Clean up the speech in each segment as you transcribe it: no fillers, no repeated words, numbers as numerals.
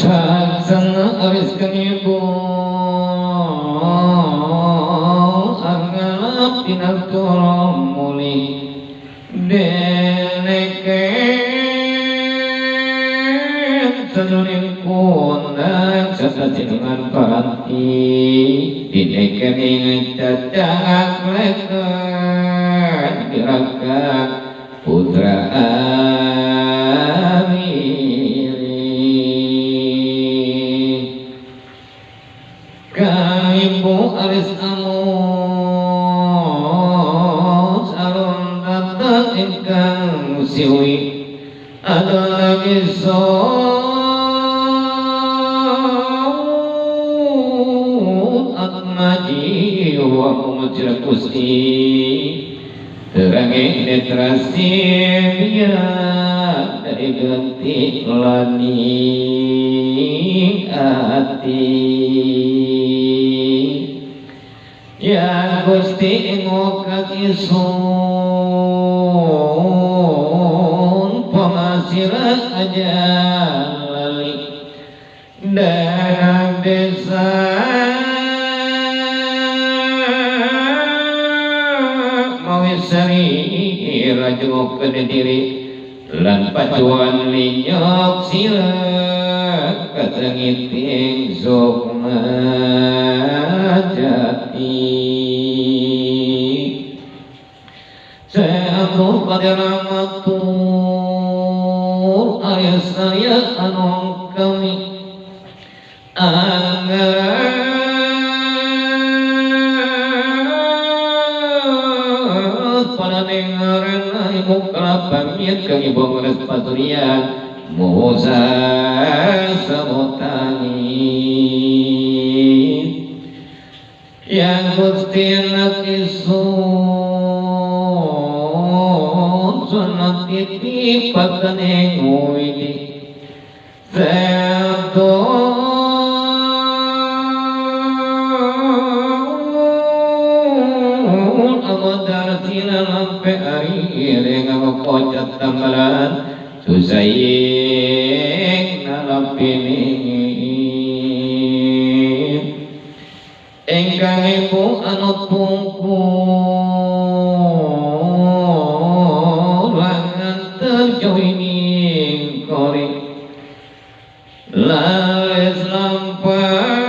Saksana aris kang ibu angalap dinatulong muli deneken sanuring kunang sa sinungan paranti dineken ing cacak leken diraka putra Ibu aris amus arun datang ingkang siwi ada lagi son atmaji wa mujra kusti terangi netra simia dari ganti lani ati. Ya Gusti ngokat isun pengasira aja lali dan desa mawisari rajo diri lan pacuan linyok sila katengiting sukma jati. Seaku pada ramatur ayah saya anong kami anggaran pada dengaran ibu kelapamit kang ibu ngeres paturian Musa samutani. Yang Gusti nakisun sunat titipakan ing widi Seto amadar sila lampe ari ring kocat tambalan susaying nalampini ingkang ibu anut pungkur langan terjoining kori laris lampah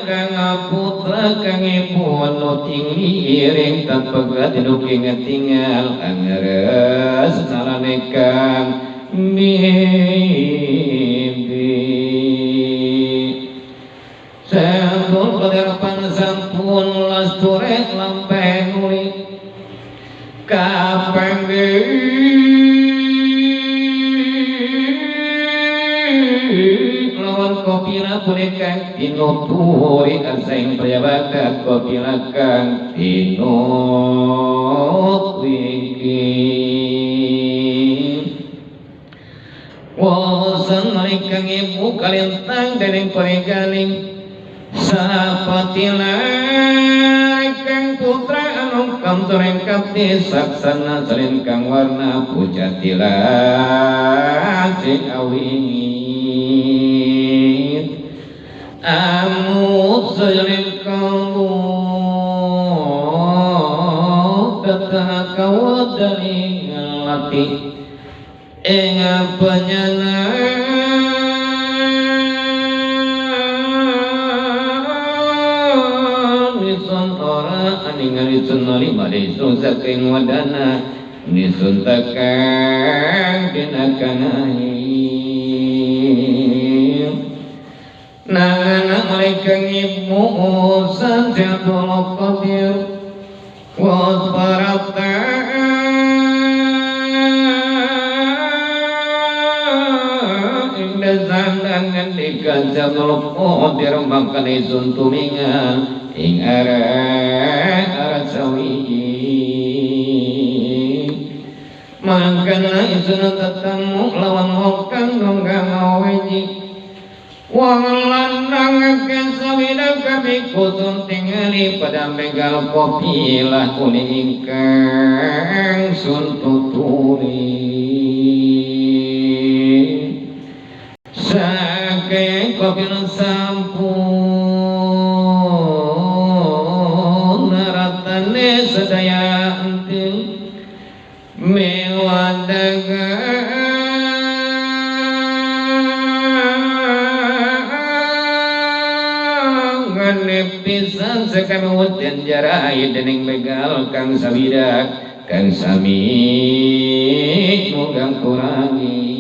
kang putra kang ibu anut ing liring tanpa gadinuking tinggal angeres narane kang mimpi. Sampun kaderpan sampun lasture lampeng uli kapeng lawan kopila punika tinuturi asaing priyabaka kopila kang tinut wingki. Wasan ingkang ibu kalintang dening parigaling sapatila ingkang putra anu kamtureng kapti saksana salin kang warna pujatila sing awingit amut sajaling kalbu tetah kawadaning lati ing penyana nisun ora aningali sun lima nisun saking wadana nisun tekang dinakanai nangana mereka ibu usan jadul qadir wa barata zandangan dikajal qadir mangkane sun tumingal ing arah sawi mangkana isun tetemu lawan hokang nunggang aweji Wong lanang kesawida kami kusun tingali pada begal kopi lah kuli ingkang sun tuturi sake kopi sampun ratane sedaya enting mewadaga pisan sekami weten jarai dening begal kang sawidak kang sami mugang kurangi.